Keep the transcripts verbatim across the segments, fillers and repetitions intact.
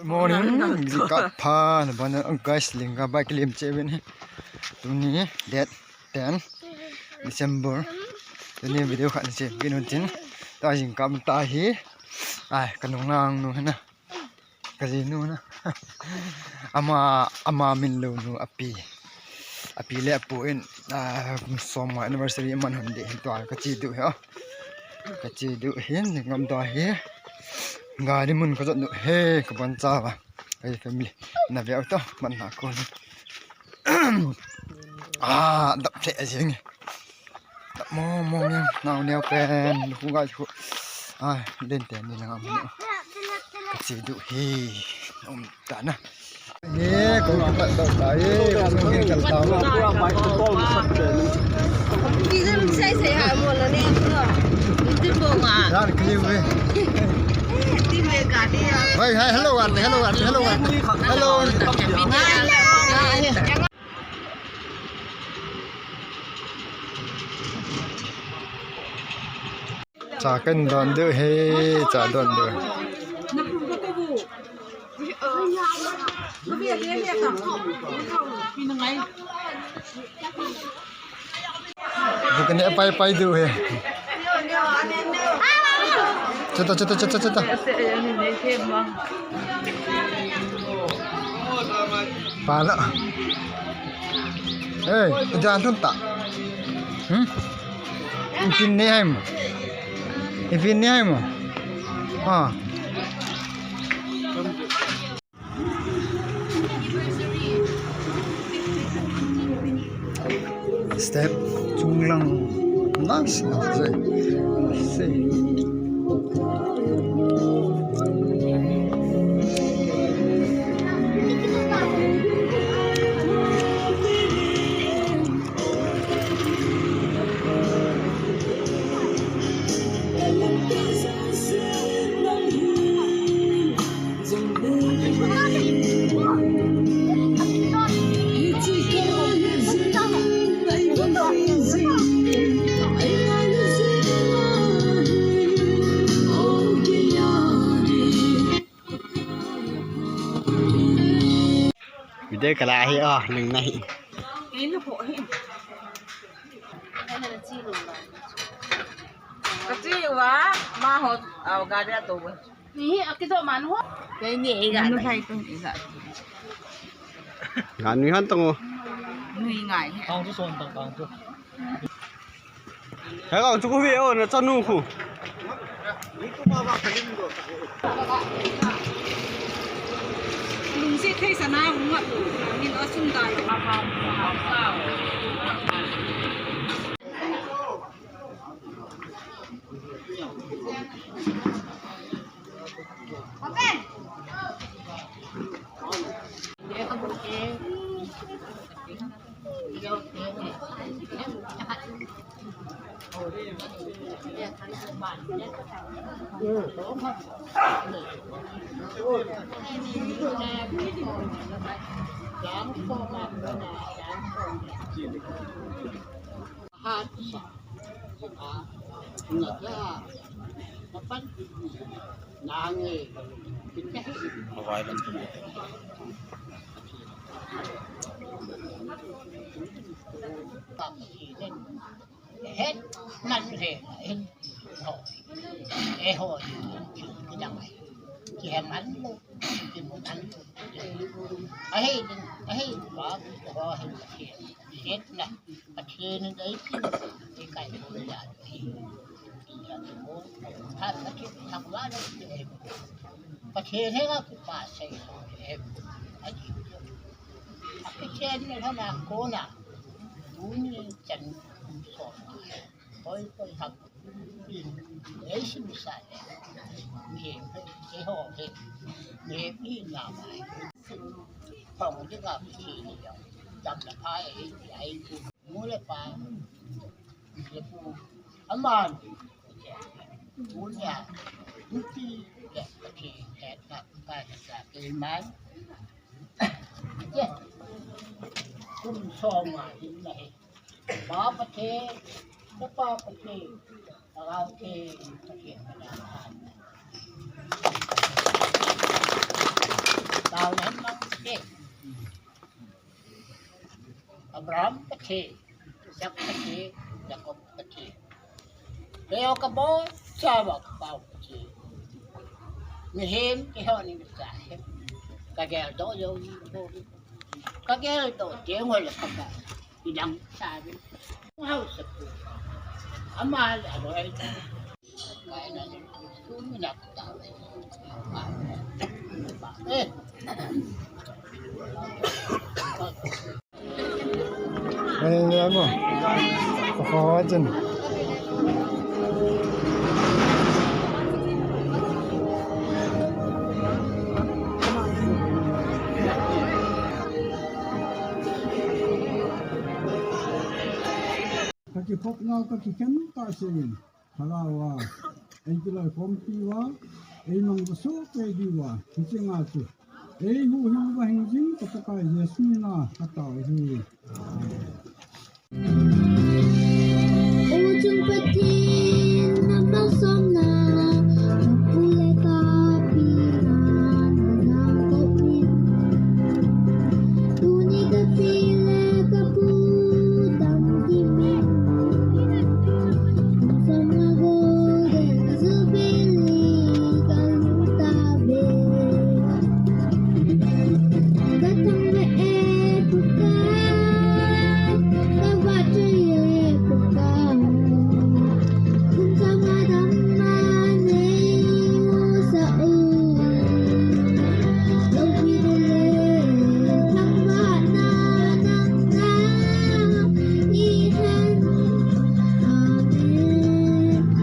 Morning, jingkah pha, na bana, guys, lingkah bike lim che vin he. Tuni, date ten December. Tuni video khat na che vin tin. Ta jingkah ta hi. Ai, ka nungnung nu hina. Ka jinu na. Ama, ama min lou nu api. Api le apu in, ah, som nga anniversary man hon de hin tua ka che diu he. Ka che diu hin, ngam tua hi. Gari mun ka jot diu he, ka ban cha va. Ka family. Na ve to, man na ko ni. Ah, dap che jing. Dap mo, mo, mo, nau neo pen, khu ga khu. Ah, den ten ni na ngam ni. Ka che diu he. Um, ta na. Ye, ko ka pat dau ta ye, ko so hin kal ta. Ti jam sai sai ha mo la ne ko. Ti bo nga. Ran kli ve. Ti me ga ni ya. Hai, hai, hello, Arne, hello, Arne, hello, Arne. Hello. Cha kan don diu he, cha don diu. Bu kan pai pai diu he. Chata, chata, chata, chata. Pala. Eh, jangan tunta. Hmm? Ipin ni hai mo. Ipin ni hai mo. Ah. Step chunglang. Nice, nice. Video kala hi, oh, ning nahi. Ka chi wa, ma ho, au ga dia to we. Ni hi akido man ho. Ke ni e ga. Nu hai to e ga. Ga nui han tong o. Nui ngai. Kang tu son tang kang tu. Hai kang chu ko ve o na chanu khu. Lungsi thei sana hung a tu. Min o sun dai. Het man he, het ho. E ho, ki dang ai. Ki he man lo, ki mo man lo. Ahe, ahe, ba, ho he, het na. Pathen in ei kin, ei kai ko ya hi. Ya ko, tha Pathen thak wa lo ei. Pathen he nga kipa sei ei. Aji. Pathen ne thana ko na. Uni chan so. Koi koi hak. Ei sim sa. Ni he, ei ho he. Ni he pi na mai. Phong ding a pi ni ya. Jam na pa ei, ei. Nu le pa, le pu, aman, pu nia, nupi, le, Pathen, le, na, ka, ka, ka, ke man. Ye, kum som a, hin na he. Pa Pathen, Pa Pathen, Pa Pathen, Pathen, Pathen. Abraham Pathen, Isaac Pathen, Jacob Pathen. Leo ka bol, chava ka pau Pathen. Mihem keiho ni sa he. Ka geldoh jou ni ko. Ka geldoh teng ho le ka ba. Idang sa ni. Hau sa ko. Ama le aloi. Ka ina ni. Tu mi na ka ta. Eh. Ei, ei, mo. Ko ko tin. Ka kiphop nau ka kikhen ta singin. Thalauvin, ei kiloikhompi uva, ei mang vasoh peh diuva, hiche nga chu. Ei huhhing uva hingjing ka Pakai Jesu mina ka tao ahi. O chung Pathen, na malsomna, na pu le ka pi na, na na ko pi. Tuni ka pi le ka pu dam ki me. Amen.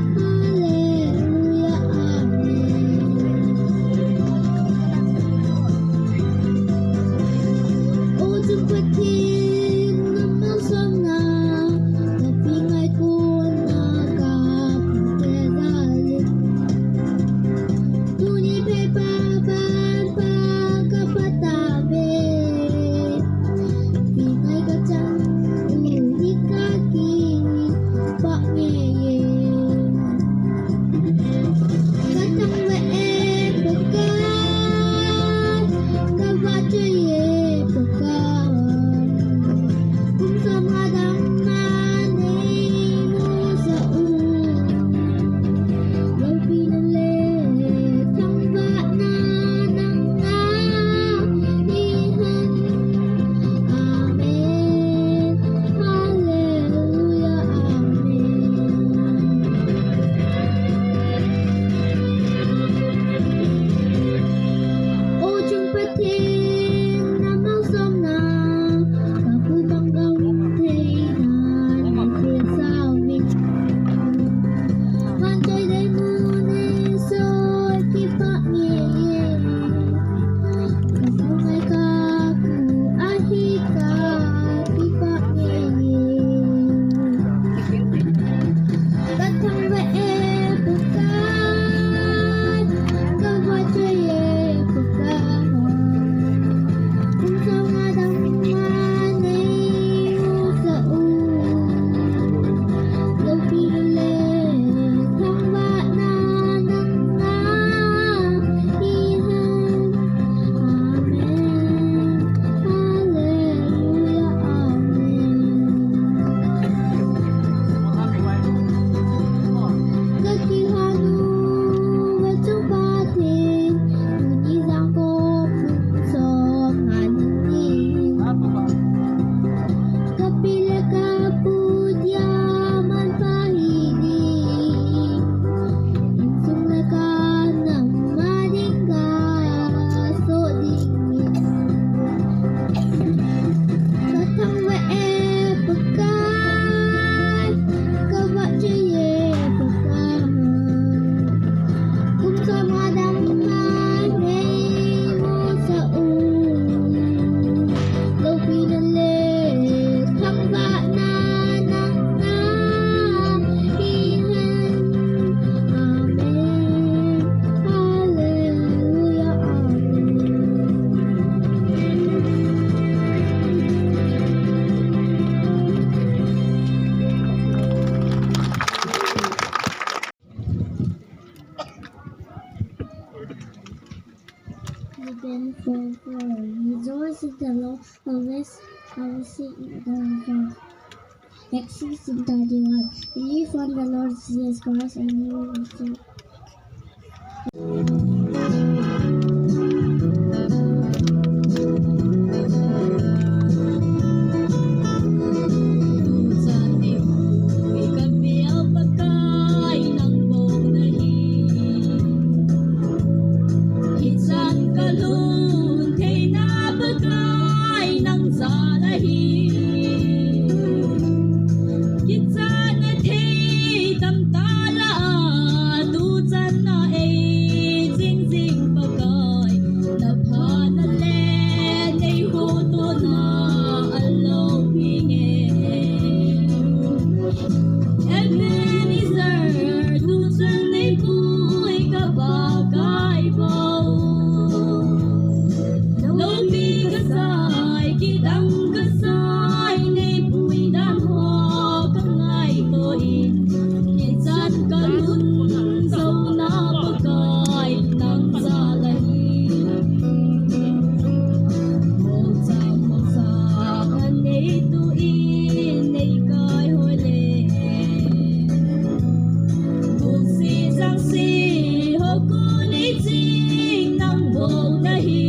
Hallelujah. Amen. O chung Pathen, na malsomna, na pi ngaikona ka pu ke jalin. Tuni phepa ban pa ka patave. Pi ngai ka chang u hi ka ki pa nge ye. Ka tang ve e Pakai, ka va che ye Pakai. Rejoice in the Lord, always, always sing the Lord. Exceeding thirty-one. Believe on the Lord Jesus Christ and you will be saved. Kichat na thei tamtah lah a, tuchan na ei jing jing Pakai, na phana le nei hotona a loupi nge. Ebenezer, tuchan nei pui ka Pakai bou. Loupi kasai, kidang kasai, nei pui dan ho ka ngaito in, kichat ka lhun jouna Pakai nang jal ahi. Molchang molchang a nei tu in, nei kai hoi le. Munsi jangsi ho ku nei ching nang bou na hi.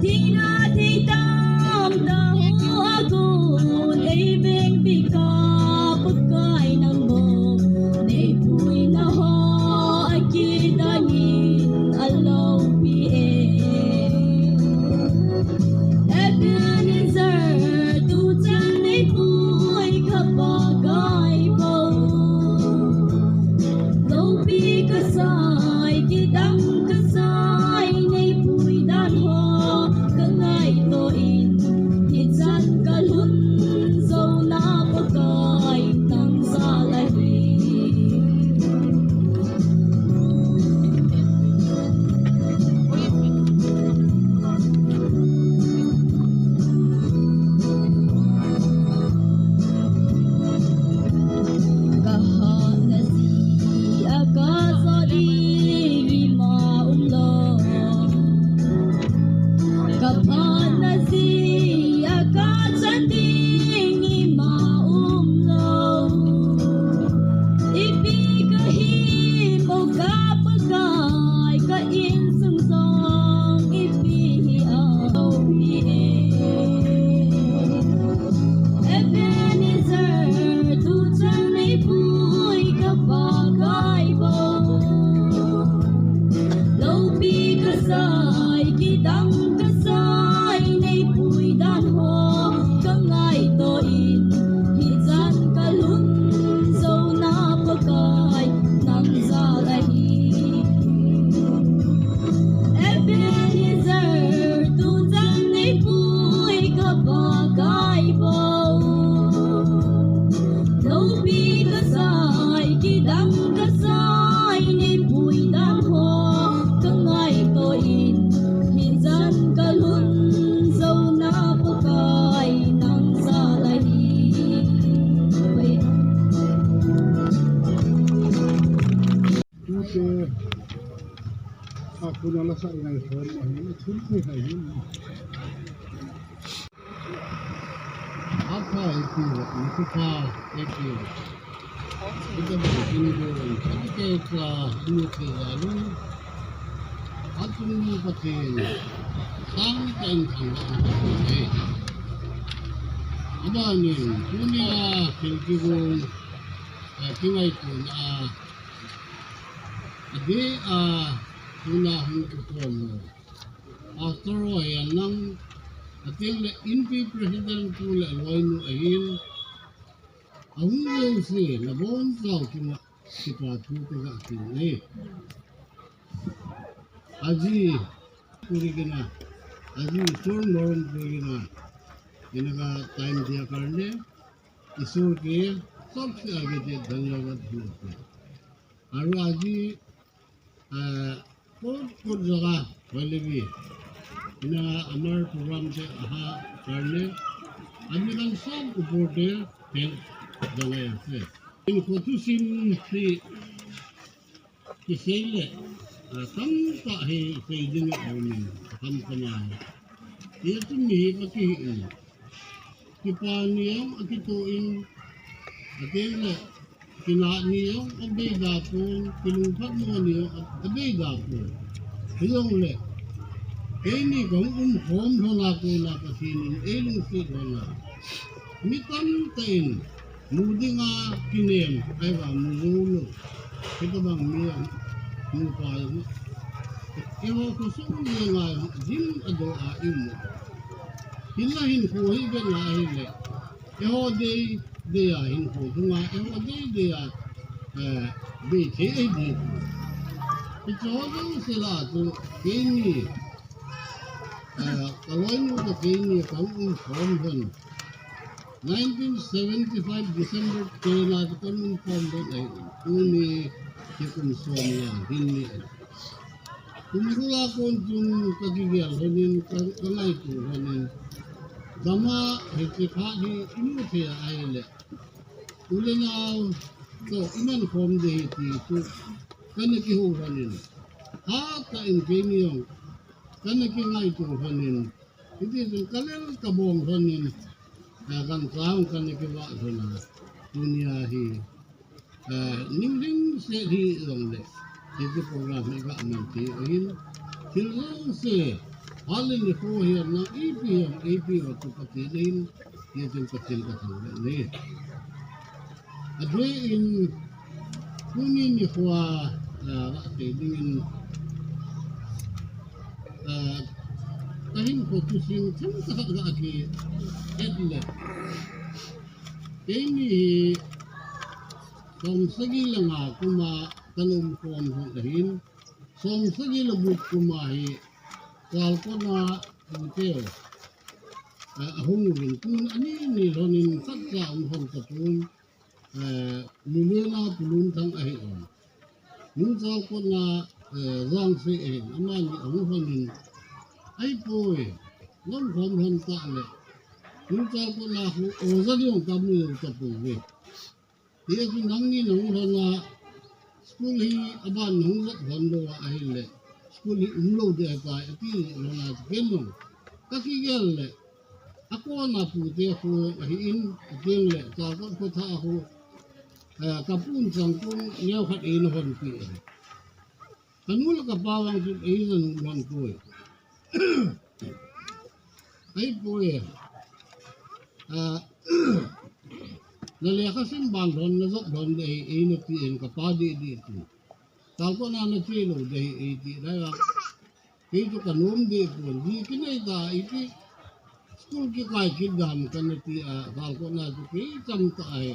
Thina thei tamtah ho a kon ei veng bika Pakai nang bou, nei puina ho a kidang in a loupi e. Ebenezer, tuchan nei pui ka Pakai bou. Loupi kasai, kidang kasai, nei pui dan ho ka ngaito in, hichan ka lhun jouna Pakai nang jal ahi. Ka hatna jeh a ka jot ding ima umlou. Ka phatna jeh a ka chan ding ima umlou. Ipi ka hi mo ka Pakai, ka insung jong ipi hi a loupi e. Ebenezer, tuchan nei pui ka Pakai bou. Loupi kasai, kidang kasai, nei pui dan ho ka ngaito in, hichan ka lhun jouna Pakai nang jal ahi. Ebenezer, tuchan nei pui ka Pakai bou. Loupi kasai, kidang kasai, nei pui dan ho ka ngaito in, hichan ka lhun jouna Pakai nang jal ahi. Tute, a kuna la sa ngai thon ma hin, thun te hai hin. Apa itu, itu pa, itu. Kita buat ini dulu. Kita ke kelas ini ke lalu. Atu ni pakai. Sang kan kan. Apa ni? Dunia, kita pun, eh, kita itu, ah, Adeh a, tuna hung kikhom u. Pastor ho hihen lang, ateng le inpi president pu le loinu ahin. Ahung jouse, nabonchau chunga, kipa thu kaga tin e. Aji, puri kina, aji, sur morom puri kina, inaga time dia karne, Isur ke sabse aage se dhanyavad hai. Aru aji, ah, kot kot jaga hoile bhi, ina amar program ke aha karne, ami khan sob upor te thanks janai ase. Inko thusim si Kisei le, Tamtah hi sei ding a um in, atam kama. Hichu mi hi akihi in. Kipa ni jong akitoh in, ateng le, kinah ni jong abeida pon, kilungphatmo ni jong abeida pon. Hijongle, keini kahung umkhom lhon a kona Pathen in eilungset lhon a. Mi tamtah in, mu dinga kinem, ahivang mu joulou. Hitobang mi a, mu pa jong. Eiho khosung jenga jong, jim adoh a ium u. Hinla hinkho hi vet na ahile. Eiho dei, dei a hinkho chunga, eiho dei, dei a, eh, bei thei ahi ding. Hicheho jouse lah a chu, keini, eh, kaloinu toh keini kahung umkhom lhon. Nineteen seventy-five December ten a chu kaumkhom lhon ahi. Tuni hi kum som nga hin ni ahi. Kum bul a kon chun kakigel lhon in, ka, kangaito lhon in. Dama hiche phat hi imu thei a ahile. U le nao toh iman khom ding ahi ti chu kana kihou lhon in. Hatah in keini jong kana kingaito lhon in. Hiti chun kalel kabong lhon in, eh, gancha jong kana kivah lhon a. Tunia hi, eh, niu lhingset hijongle, hiche program hi gaman thei ahin. Thil jouse, hallelujah, khohel na ipi jong, ipi jong chu Pathen ahin, hichun Pathen kathangvah e. Adeh in, tuni nikho a, ah, gasei dingin, ah, kahinkho thusim themkhat gaki et le. Keini hi, som sagi le nga kum a kana umkhom lhon ahin, som sagi le gup kum a hi, Chalkot a, pute, ah, ahung uvin tun ani ni lhon in khatcha um lhon tapon. Eh, Milena Pulunthang ahi in. New Chalkot a, eh, Jangsei ahi in. Amani ahung lhon in. Ahipoi, lomkhom lhon tah le. New Chalkot a khu oja ding kamu tapouve. Hijeh chun nangni nahung lhon a, school hi aban nahung jot lhon lou a ahile. School hi umlou ding ahitai, ati lhon a chu ken jong. Kakigel le. Akona pute khu ahin, ateng le, Chalkot kho thah a khu, eh, kapun chang kum neo khat eina honpeh. Kanu le kapa vang chu eina nom lhon poi. Ahipoi. Ah, na lekha sim ban lhon, na jot lhon ding ahi, eina ti in kapa didi ti. Chalkot a nache lou ding ahi, eiti lai a. Kei chu kanom deh pon, ji kinei ta ipi. School kikai kit dam kana ti a, Chalkot a chu kei cham ta ahi,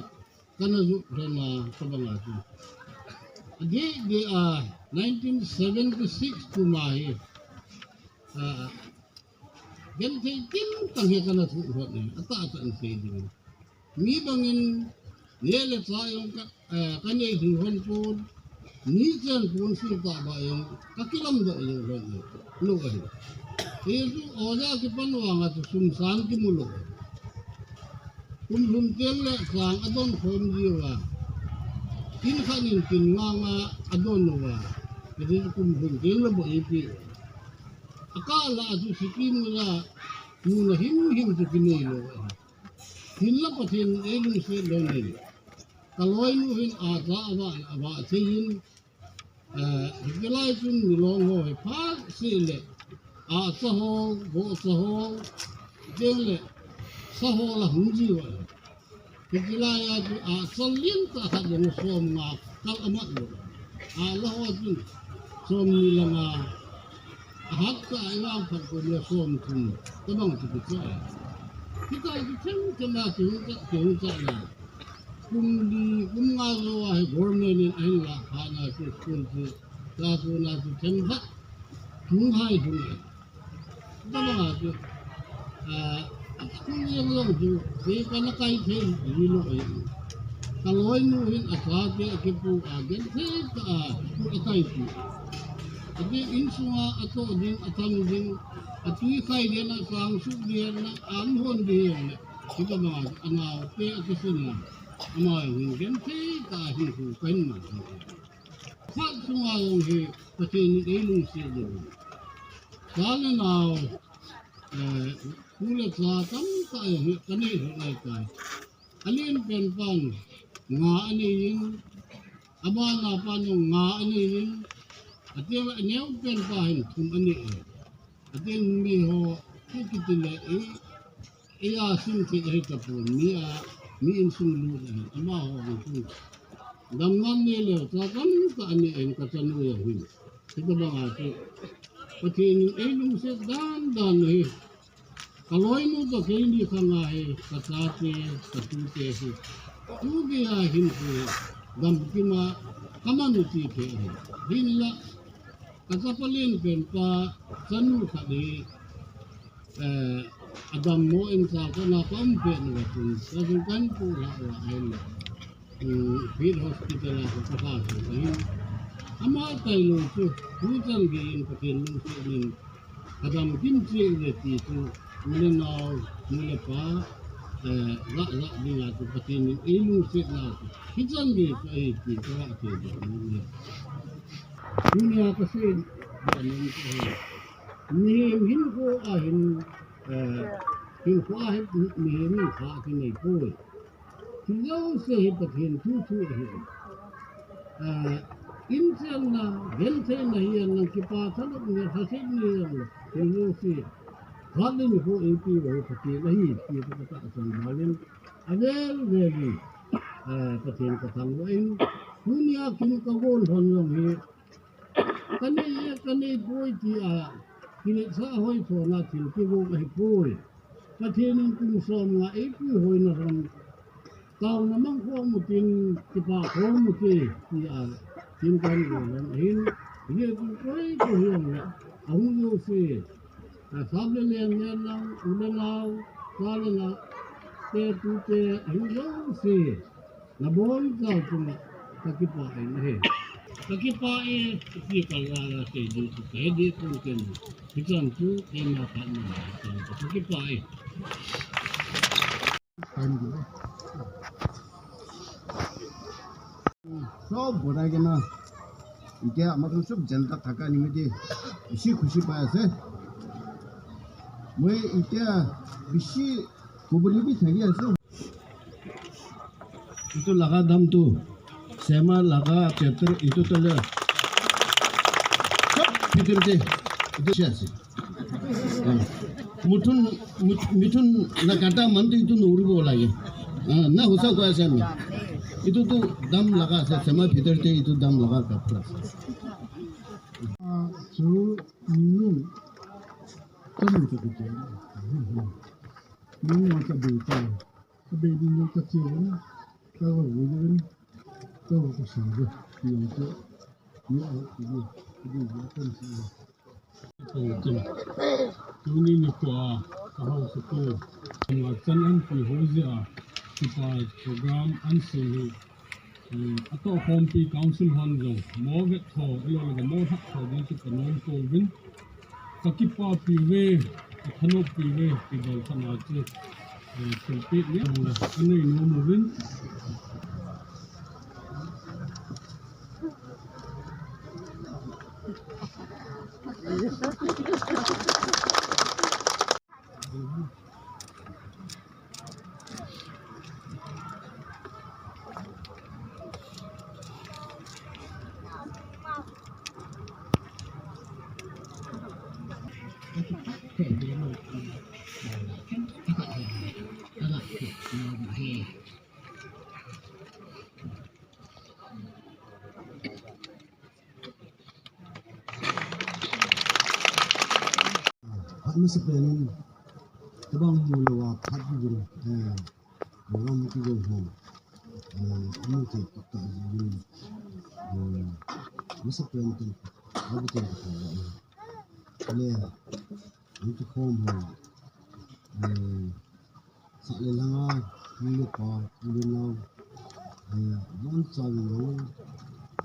kana jot lhon a, kabang a chu. Adeh deh a, nineteen seventy-six kum a hi. A, genthei kimtang hi kana thoh lhon e, atah tah in sei ding. Mi bangin, neh le chah jong ka, eh, kanei lhing lhon pon, ni chen pon sung tah ba jong, kakilamdoh jou lhon e, lou ahi. Hichu oja kipan vang a chu sum sang kimu lou. Kum lhun teng le chang adon khom jiuva. Tin khat in tin nga nga adon uva. Hichu kum lhun teng le bou ipi. Akah lah a chu Sikkim la muna himhim chu kinei lou ahi. Hinla Pathen in eilungset lhon in. Kaloinu hin acha avah, avah thei in. Eh, hilai chun milong ho hi phat seh le. Acha ho, vohcha ho, teng le, sa ho la hung jiuva. Hiti lai a chu acha lien tah khat jong som nga kal amat lou. Ala ho chun som ni le nga. Ahat tah a ivang phat kum le som thum. Tabang chu kichai. Hitia chu themthem a kihung cha, kihung cha na. Kum li, kum nga jou a hi government in ahin lah phat na chu school chu. Class one a chu themkhat. Hung hai hung e. Tabang a chu, ah, school jeng jong chu, kei kana kai thei ji lou e. Kaloinu hin achate akipu a genthei tah a, school akai pi. Ati insunga atoh ding, atham ding, atui khai ding, asang suk ding, ahon ding. Hitabang a, anaote akisin a, ama hin genthei tah a hinkho kahin man. Phat sunga jong hi Pathen in eilungset diu. Cha le nao, eh, u le cha tamtah jong hi kanei lhon ahitai. Alen pen pan nga anei in, abana pan jong nga anei in, ati aneo pen pa hin thum anei e. Ati mi ho, kiti le e, eia sim thei ahi tapon, mi a, mi insung lut ahi, amaho insung. Damna nei leu, cha tamtah anei in kachanu jong hin. Hitabang a chu Pathen in eilungset dan dan hi. Kaloinu toh keini khang a hi, kachate, katute hi. Tugei a hin hi, damkim a, kaman u ti thei ahi. Hinla, kachapa len pen pa, chanu khat hi, eh, adammo in cha kona kaum pet uva chun, kajing kan pu la la ahin la. Um, Pit Hospital a ka kasa chu ahin. Ama tailou chu, tuchan gei in Pathen lungset in, kadamkim cheh uve ti chu, u le nao, nu le pa, eh, la, la dinga chu Pathen in eilungsetna chu, hichan gei chu ahi ti ka thei ding ahi. Tunia kasei, ba ning chu ahi. Mihem hinkho a hin, eh, hinkho a hin mihem hinkho kinei poi. Hijouse hi Pathen thu thu ahi. Ah, inchen na, genthei na hi an nang kipa thanop ni, thaset ni an, hijouse. Phat le nikho eipe uva hi Pathen ahi, ti ka ta chang malin. Avel vel in, ah, Pathen ka thangvah in, tunia kin ka gon lhon jong hi, Kanei e, kanei poi tia, kinei sa hoi thona thil kigong ahi poi. Pathen in kum som nga eipuihoina hon, taona mang khom utin, kipa khom ute, tia, tin kan go lhon ahin, hile tu koi ko hiong le, ahung jouse, a sap le len len lang, u le nao, cha le nao, te tute, ahung jouse. Nabonchau chunga kakipah in ahi. Kakipah e, ipi kal a la sei ding chu kahe ding pon ken. Hichan chu keima phat na hichan chu kakipah e. Sob bora ke na. Itya matlab sob janta thaka nimite bishi khushi pai ase. Moi itya bishi kubuli bhi thaki ase. Itu laga dam tu, sema laga chapter itu tu le. Sob bhitor te, itu siya si. Muthun, mut-, mithun na kata man tu itu nuri bola ye. Ah, na husa ko asa mi. Itu tu dam laga sa, sema bhitor te itu dam laga kapra. Ah, so, nung, kamu tu tu. Nung mata beta. Ka bei ding jong ka che uvin, ka va vui uvin, ka va ka sa ve, ti jong chu, ni a, ti di, ti di, ya kan sa ve. Kong kin. Tuni nikho a, ka hausa tu, nga chan an pi ho jeh a, kipa program an sem hi, eh, atoh khompi council hon jong, mo vet tho, ilo le mo thak tho ding chu ka nom pouvin. Ka kipapi uve, ka thanoppi uve, kidol khana chu, eh, thilpeh ni le, anei nom uvin. Phat masa pen in, tabang mu lou a phat bou in, eh, program kigong ho, eh, amu thei tah jeh in, eh, masa pen tin, abu tin ka thei le, le, an kikhom ho, eh, Sah le lhang a, nu le pa, u le nao, eh, abonchauvin jong,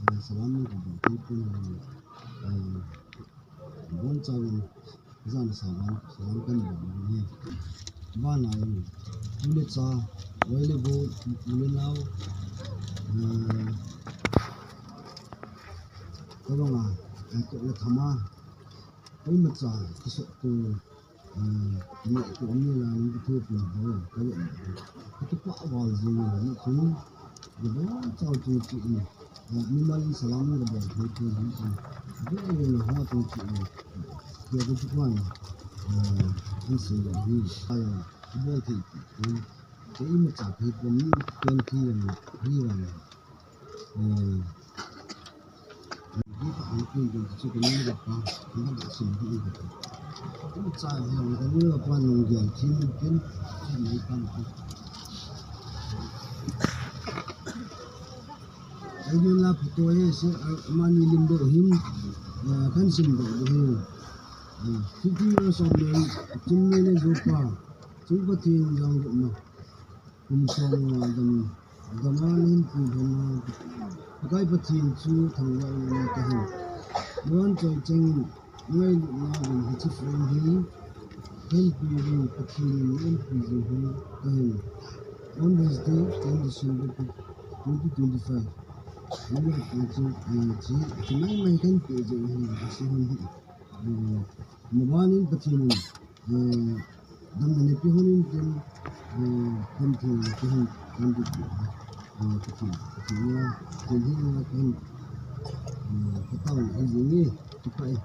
eh, salam min kabolpeh pon, eh, abonchauvin, jan salam, salam kan bol uve. Bana in, u le cha, loi le gol, u le nao, eh, Ka banga, eh, toh le thama, koimacha kisotto, eh, ni ko ni la ni ko pin ho, ka le. Ka kipah val jing ni chun, ni ba chau chu chi ni. Eh, mimal in salam ni ba thei thei ni chun. Ba ni na ha chu chi ni. Ke ko chu kwan. Eh, an se ni. Ai, ko ba thei. Koimacha thei ko ni, ken thei ni. Ni ba ni. Aidin la photo e se, ah, amani lim doh hin, ah, kan sim doh doh hin. Ah, fifty years old man, Chinmei le Zopa, Chungpa Thing jang doh ma. Kum som nga dam, dama nin kum thum nga. Pakai Pathen chu thangvah in um ka hin. Nuan choi cheng in, ngailutna in hiche frame hi, henpi in Pathen in henpi jing hin ka hin. On this day, ten December twenty twenty-five. Nang Pathen chu, eh, chi, chi mai mai kan pe jing hin, hiche hun hi. Eh, nuan in Pathen in, eh, damna neipeh hon in tin, eh, damthei neipeh hon in tin, eh, Pathen, Pathen a, Pathen henga kan, eh, ka taona ahi jenge, kipah e.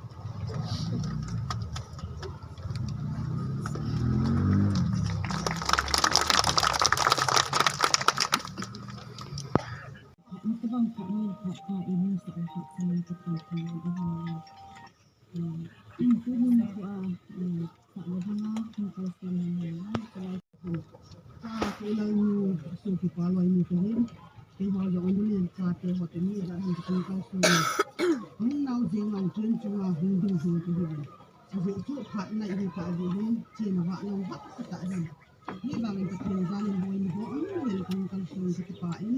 Hibang in Pathen jal in boi ni ho, um, le kong kalson ka kipah in.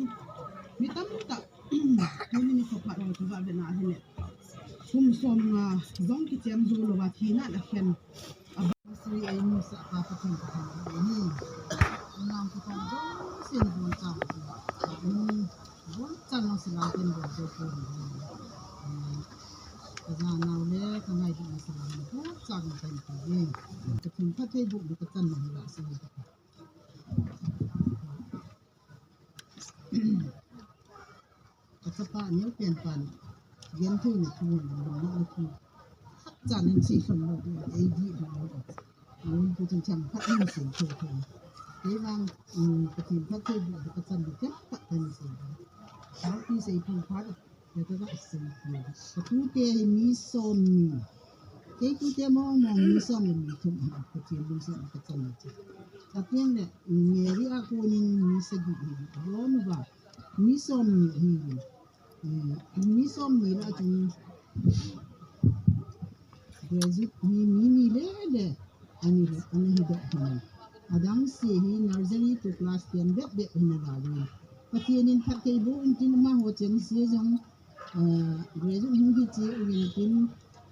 Mi tamtah, tuni nikho phat ho chu ga ve na hile. Kum som nga jong kichem jou louva thina a khen. Abang sri ai mi sa ka Pathen ka thang ni. Nang ko kan jong sin bon chang. Ni bon chang nang sila ken bon chang. Ka ja nau le ka ngai di na sila ni bon chang kan ti. Ka thim phat thei bu ka chan nang la sila. Ka chapa neo pen pan, gentheina thu, lungnatna thu. Khat chan in sei lhon lou ding, ei dih lhon lou ding. Ngun pu chun chang khat in sei thou thou. Kei vang, um, Pathen phattheiboh ka chan ding, kei khat in sei. Thau pi sei pi phat. Ka, ka, ka, ka tute hi mi som ni. Kei tute mong mong mi som ni mi thum hi. Pathen lungset ka chan ni chu. Ka tiang le, Mary a konin mi sagi hi. Lom ba. Mi som ni hi. Eh, mi som ni la chun. Graduate mi, mi ni le le. Ani, ani hi doh hi. Adang se hi nursery to class ten bep bep hi na la le. Pathen in phattheiboh in tin amaho cheng se jong. Ah, graduate hung hi che uvin tin,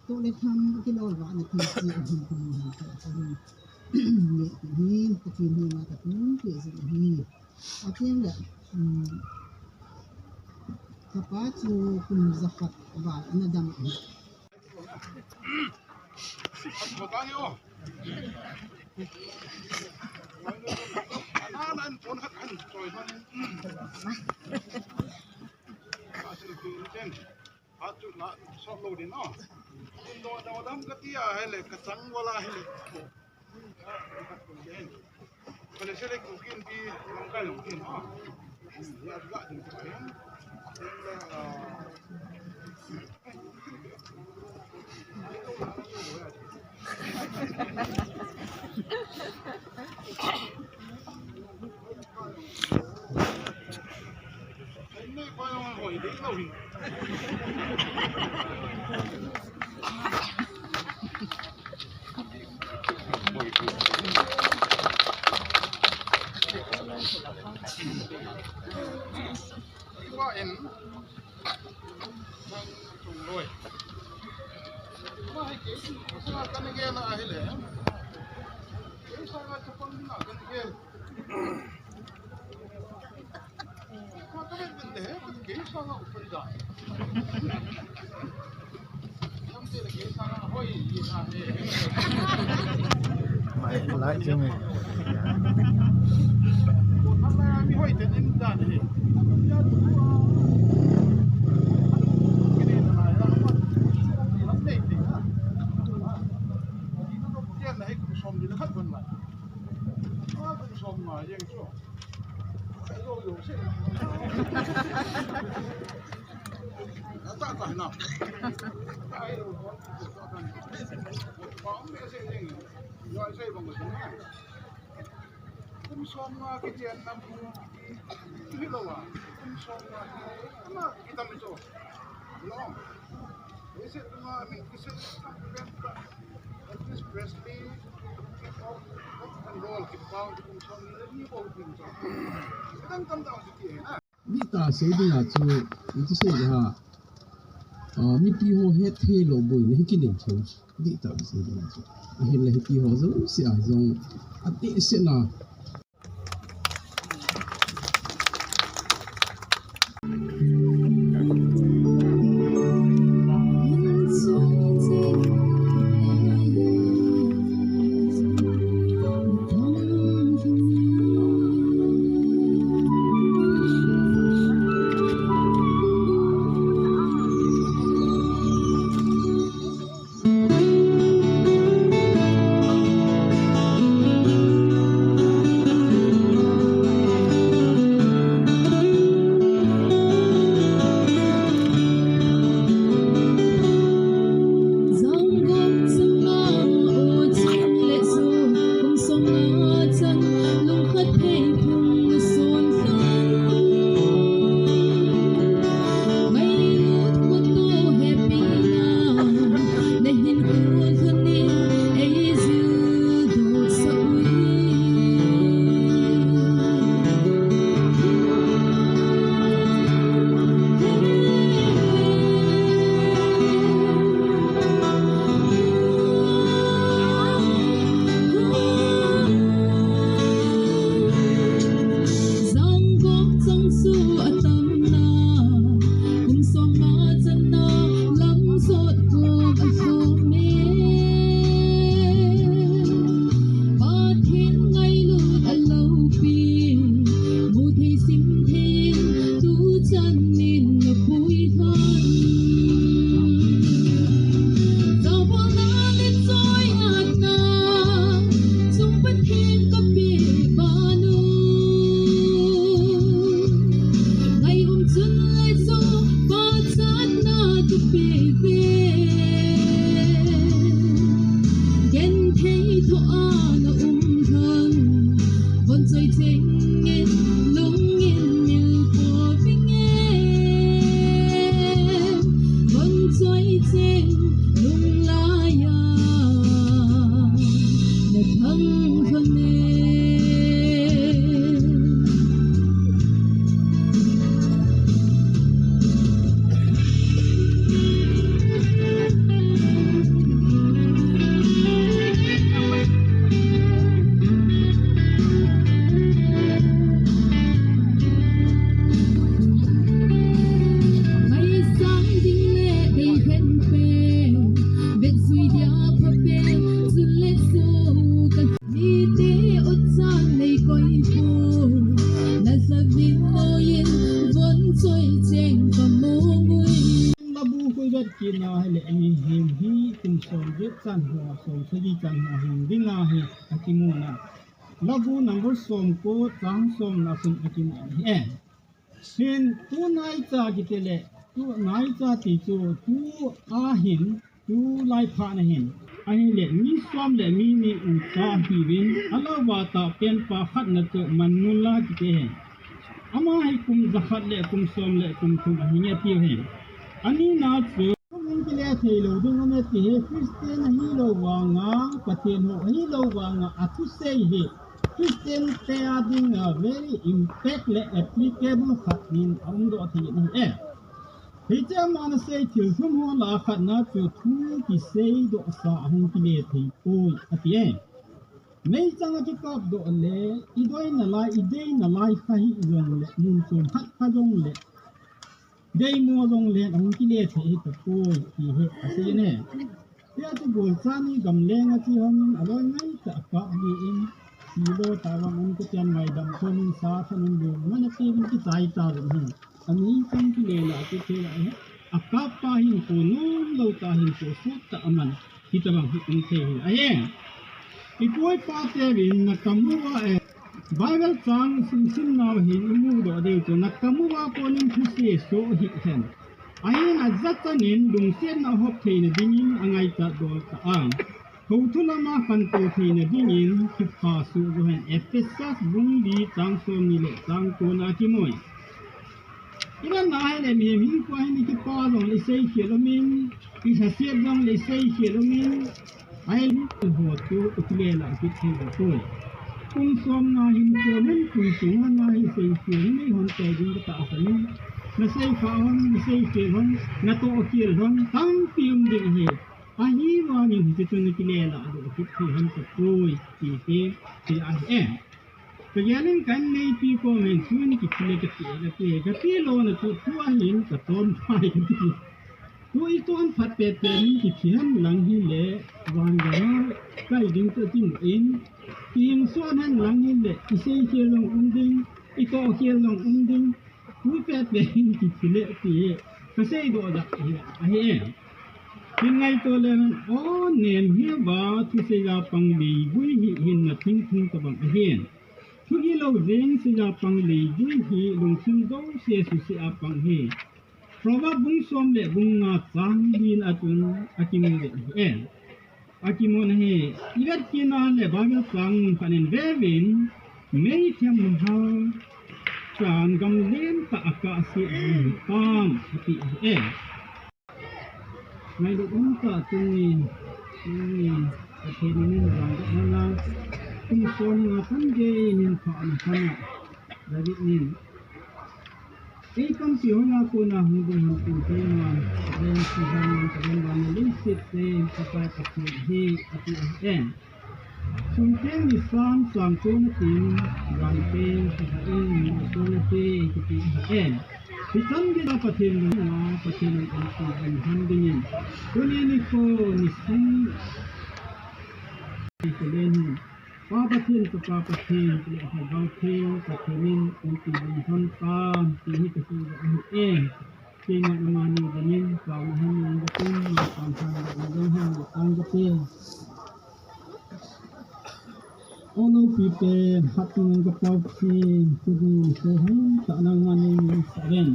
toh le tham kilolvahna thei che uvin tin, ne hi, Pathen henga ka tun pe jing hi. Atin le, um, ka pa chu kum jakhat val ana dam hi. Atu na sot lou ding o. Kum do do dam ka ti a, hile ka chang wala hile. Kale sele ku kin pi lam ka long kin o. Ya ga ding ka kin. Mai lai chu me. Mi hoi te nin dan he. Kini na ya. Lam nei te na. Kini na ko kien na he ku som di na khat ban la. Ku som ma yeng chu. Dih tah sei dinga chu, iti sei le ha. Ah, mipi ho hetthei lou boina hi kinei thou. Dih tah sei dinga chu. Ahinla hipi ho jouse a jong. Ati se na. Labu koi vet kina hile, mi hin hi kum som vet chan ho, som sagi chan ho hin dinga hi akimu na. Labu number som ko chang som na sun akimu na hi e. Hin tu naicha kiti le, tu naicha ti chu tu a hin, tu lai pha na hin. Ahile mi som le mi ni u cha hiuvin, alou va ta pen pa khat na chu Manula kiti hin. Ama hi kum jakhat le kum som le kum thum ahi nge tiu hin. Ani na chu Hung kile thei lou ding um e ti hi Christian ahilou vanga, Pathen hou ahilou vanga, athusei hi Christian te a dinga very impact le applicable khat in aum doh thei ahi e. Hiche ama ana sei thil thum ho lah a khat na chu thu kisei doh sa ahung kile thei poi ati e. Meichang a kikap doh le, i doi nalai, i dei nalai kha hih jong le, mun chom khat kha jong le, dei mo jong le, ahung kile thei hi tapoi, ti hi asei ne. Tia chu golcha ni gamleng a chi hon, aloi ngai ta kap li in, silo ta vang an ka tian ngaidam ko min sa than in lu, mana te min ki chai ta vin hin. Ani kan ki le la ki te la, a kap pa hin ko nom lo ta hin ko sut ta aman. Hitabang hi um thei hi ahi. I pu i pa te vin na kamu a, eh, Bible chang sim sim nau hin i mudoh deu chu na kamu a konin thusei so hi hen. Ahin a jat chanin lungsetna hop theina dingin a ngaichat dol ta a. Hou thu lama khantou theina dingin thupha suh jo hen. Ephesus bung li chang som ni le chang ko na kimu e. Ina na hai le mihem hinkho hin i kipa jong le i seikhel umin, i sasiat jong le i seikhel umin, ahile ho chu i kile la kit thei lo poi. Kum som na hinkho hin kum sunga na hi seikhel umin hon te ding ka tahsan in. Na seikhel hon, na seikhel hon, na tohkhel hon, tampi um ding ahi. Ahivangin hiche chu na kile la lo kit thei hon tapoi, ti hi, ti ahi e. Ka gelin kan neipi kom hin tuni kiti le kati, kati, kati lo na tu, tu ahin ka ton phai kati. Tu i ton phat pe pe ni kiti ham lang hile, van gama kai ding ta tin in, i hing son hen lang hile, i seikhel long um ding, i tohkhel long um ding, tu pe pe hin kiti le ti, ka seidoh dak hi, ahi e. Hin ngaito le hen, o nem hi va, thusei a pang leivui hi, hin na thing thing tabang ahin. Thuhil lou jeng seiya pang leivui hi lungthim jouse suse a pang hi. Proverb bung som le bung nga chang li na a chun akimu ve ahi. Akimu na hi, i vet kit na le Bible chang mun khat in vevin, meithem hal chan gamlen tah a kah se a um tam, ati ahi. Ngailut um tah tuni, tuni, Pathen in hin vangboh hen lang, kum som nga pan gei in hin pha na khan a, David in, ei tampi hoi a kona hung ding ham tin kei man, ven si han man ka ven van na lim sit se, Pakai Pathen hi, ati ahi e. Sum teng ni sam sang tuna tin, van teng si ha in, ni tuna te, kiti ha en. Hichan gei a Pathen lungna, Pathen in an ti an han dingin. Tuni nikho nisim, ti ko len hin. Pa Pathen, Chapa Pathen, Chule Lhagao Theng, Pathen in an ti an han ta, ti hi ka sei ahi e. Keima amani dingin, pa ma han yang ka tin, ma pa han yang ka tin. O lopi pen, hatchungnung ka Pau Theng, kudin ko hai ta nangman neimusah uvin.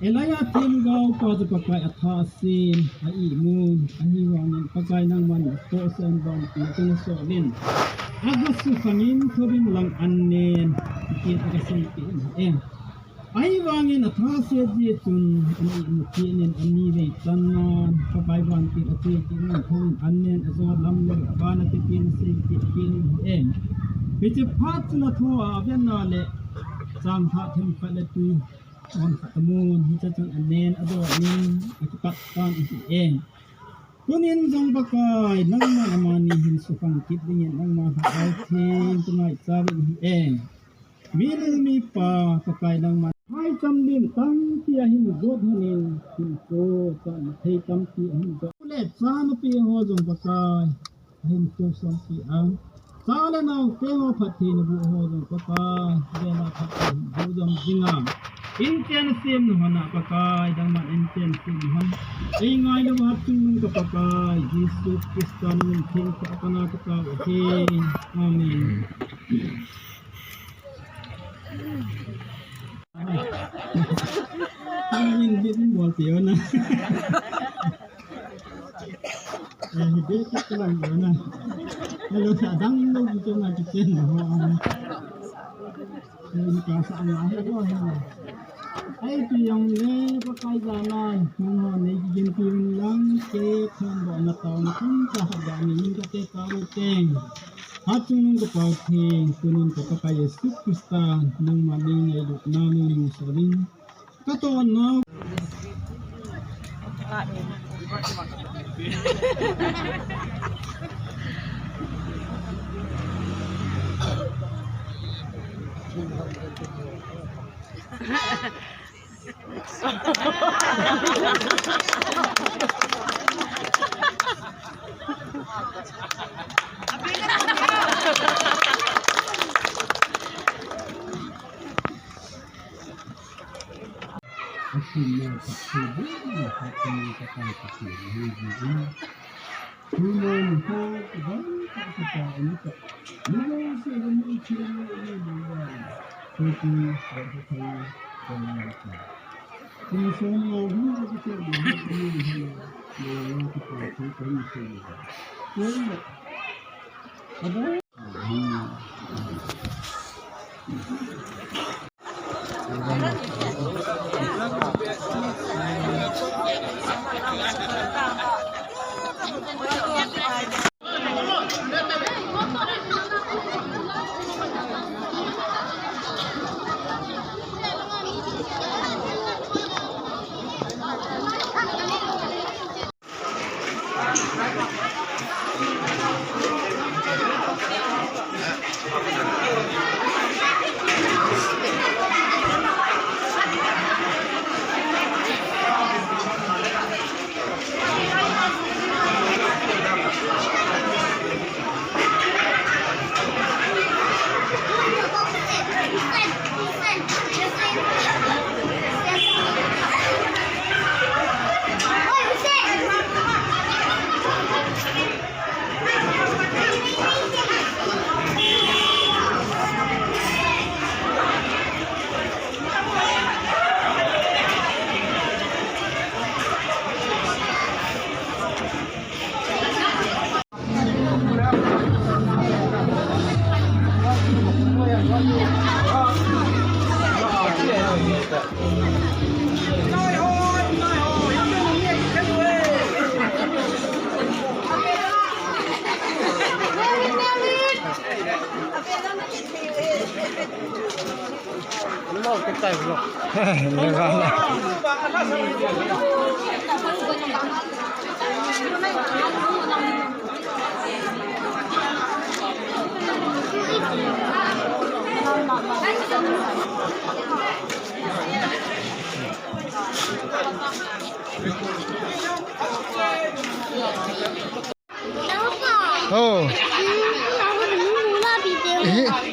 Elijah themgao pa chu Pakai atha asen, a imun, ahivangin Pakai nangman ko sen bang ti tung so uvin. Aga sukhangin thobin lang an nen, ti aga sei ti in. Ahivangin atha aset jeh chun, ani imu kit in ani vei channa, Pakai vantil ache kit in thon an nen ajo lam le aban ati tin asei kit kit in ahi e. Hiche phat chun atho a aven a le chang thah themkhat le tui on khat amun, hiche chun an nen adon in akipat tan ahi e. Tunin jong Pakai, nangman amani hin sukhang kit dingin nangma Lhagao Theng ka ngaicha uvin ahi e. Minu mipa Pakai nangman. Hai cham lim tampi ahin jot honin, hin ko, chang thei tampi ahin jot. Le chanu pi ho jong Pakai, ahin ko sampi ang. Cha le nao te ho phattheina bu ho jong Pakai, vela phattheina bu jong jing a. Inchen sem nu hon a Pakai, dangman inchen sem nu hon. Ei ngailu hatchungnung ka Pakai, Jesu Christa min theng ka apana ka tao ahi. Amen. Ang in bit bol piona. Eh, hi bit ka lang piona. Hello, sa dang lo bit na kitchen ho. Ni ka sa na he ko he. Ai pi yang le ko kai ja na. Mo ne ki jin pi lang ke thon do na tao na kun ka ha da ni ka te ka u teng. Hatchungnung ka Pau Theng, tunin ka Pakai Jesu Christa, nangma nei ngailutna nei musah uvin. Ka tona. Oh. Eh,